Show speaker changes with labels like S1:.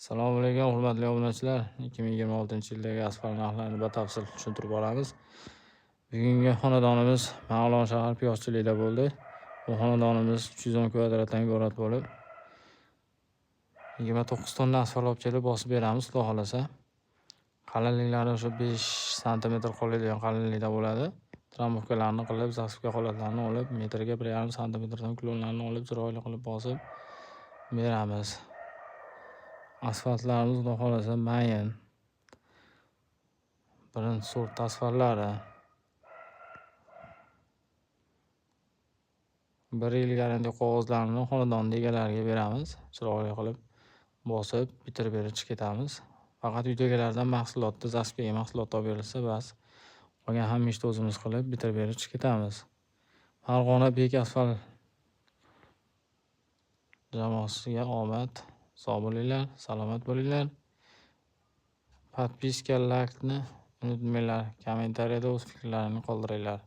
S1: Assalomu alaykum, hurmatli obunachilar. 2026-yildagi asfalt narxlarini batafsil tushuntirib boramiz. Bugungi xonadonimiz Marg'ilon shahar Piyozchilikda bo'ldi. Bu xonadonimiz 310 kvadratdan iborat bo'lib, 29 tonna asfalt olib kelib bosib beramiz, Xudo xohlasa. Qalinliklari o'sha 5 santimetr qoladigan qalinlikda bo'ladi. Трамбовка larni qilib, засыпка holatlarini olib, metrga 1,5 santimetrdan klonlarni olib, chiroyli qilib bosib beramiz. Asfaltlarimiz, Xudo xohlasa, mayin. Birinchi sort asfaltlari. 1 yil garantiya qog'ozlarini xonadonni egalariga beramiz. Chiroyli qilib bosib, bitirib berib chiqib ketamiz. Faqat uydagilardan mahsulotni, засыпка ga mahsulot olib berilsa bas. Qolgan hamma ishni o'zimiz qilib, bitirib berib chiqib ketamiz. Farg'ona Bek asfalt jamoasiga omad. Sog' bo'linglar, salomat bo'linglar. Подписка, laykni unutmanglar. Kommentariyada o'z fikrlaringni qoldiringlar.